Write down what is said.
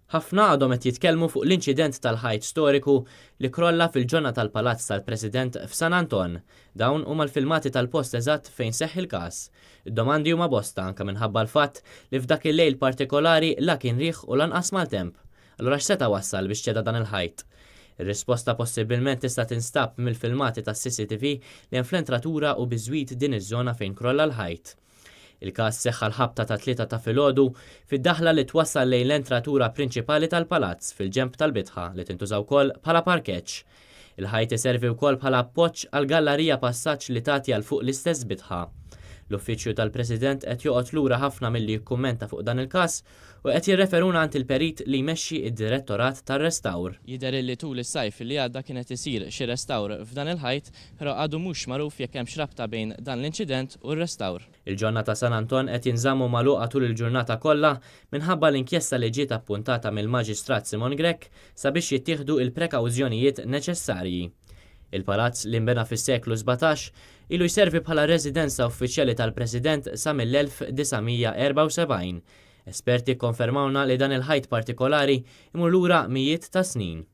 Ħafna għadhom qed jitkellmu fuq l-inċident tal-ħajt storiku li krolla fil-ġonna tal-Palazz tal-President f'San Anton. Dawn huma l-filmati tal-post eżatt fejn seħħ il-każ. Id-domandi huma bosta anke minħabba l-fatt li f'dak il-lejl partikolari la kien riħ u lanqas maltemp. Allura x'seta' wassal biex ċeda dan il-ħajt? Ir-risposta possibbilment tista' tinstab mill-filmati tas-CCTV li hemm fl-entratura u biżwit din iż-żona fejn krolla l-ħajt. Il-każ seħħ għall-ħabta tat-tlieta ta' filgħodu fid-daħla li twassal lejn l-entratura prinċipali tal-palazz fil-ġenb tal-bitħa li tintuża wkoll bħala parkeġġ. Il-ħajt iservi wkoll bħala appoġġ għall-gallarija passaġġ li tagħti għal fuq l-istess bitħa. L-Uffiċċju tal-President qed joqgħod lura ħafna milli jikkummenta fuq dan il-każ u qed jirreferuna għand il-perit li jmexxi d-Direttorat tar-Restawr. Jidher illi tul is-sajf li għadda kien qed isir xi restawr f'dan il-ħajt, però għadu mhux magħruf jekk hemmx rabta bejn dan l-inċident u r-restawr. Il-ġonna ta' San Anton qed jinżammu magħluqa tul il-ġurnata kollha minħabba l-inkjesta li ġiet appuntata mill-Maġistrat Simon Grech sabiex jittieħdu il-prekawżjonijiet neċessarji. Il-palazz, li nbena fis-seklu 17, ilu jservi bħala residenza uffiċjali tal-President sa mill-1974. Esperti kkonfermawlna li dan il-ħajt partikolari jmur lura mijiet ta' snin.